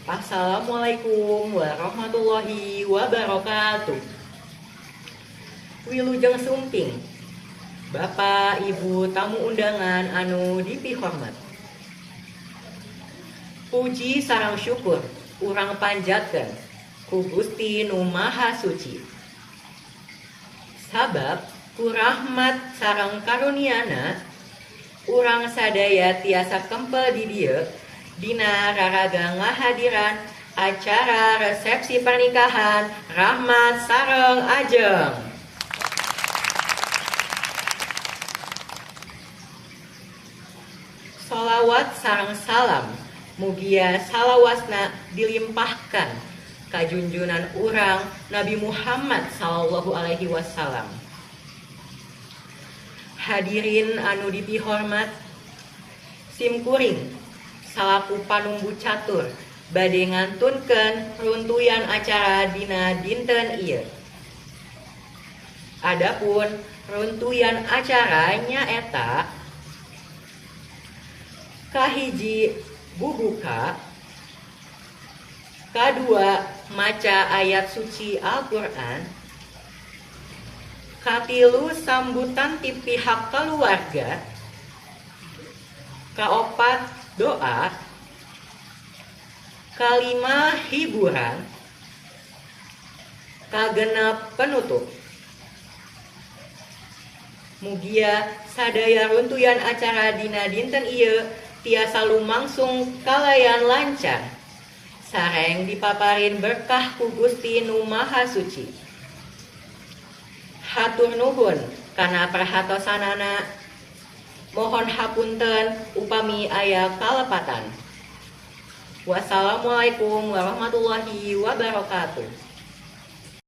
Assalamualaikum warahmatullahi wabarakatuh. Wilujeng sumping Bapak, Ibu, tamu undangan anu dipihormat. Puji sareng syukur urang panjatkeun ku Gusti Nu Maha Suci. Sabab ku rahmat sareng karuniana urang sadaya tiasa kempel di dieu dina raraga ngahadiran acara resepsi pernikahan Rahmat sareng Ajeng. Sholawat sareng salam mugia salawasna dilimpahkan ka junjunan urang Nabi Muhammad sallallahu alaihi wasallam. Hadirin anu dipihormat, simkuring salaku panumbu catur bade ngantunkeun runtuyan acara dina dinten ieu. Adapun runtuyan acara nyaeta kahiji bubuka, kadua maca ayat suci Al-Qur'an, katilu sambutan ti pihak keluarga, kaopat doa, kalima hiburan, kagenep penutup. Mugia sadaya runtuyan acara dina dinten ieu tiasa lumangsung kalayan lancar, sareng dipaparin berkah ku Gusti Nu Maha Suci. Hatur nuhun kana perhatosanana. Mohon hapunten upami aya kalepatan. Wassalamualaikum warahmatullahi wabarakatuh.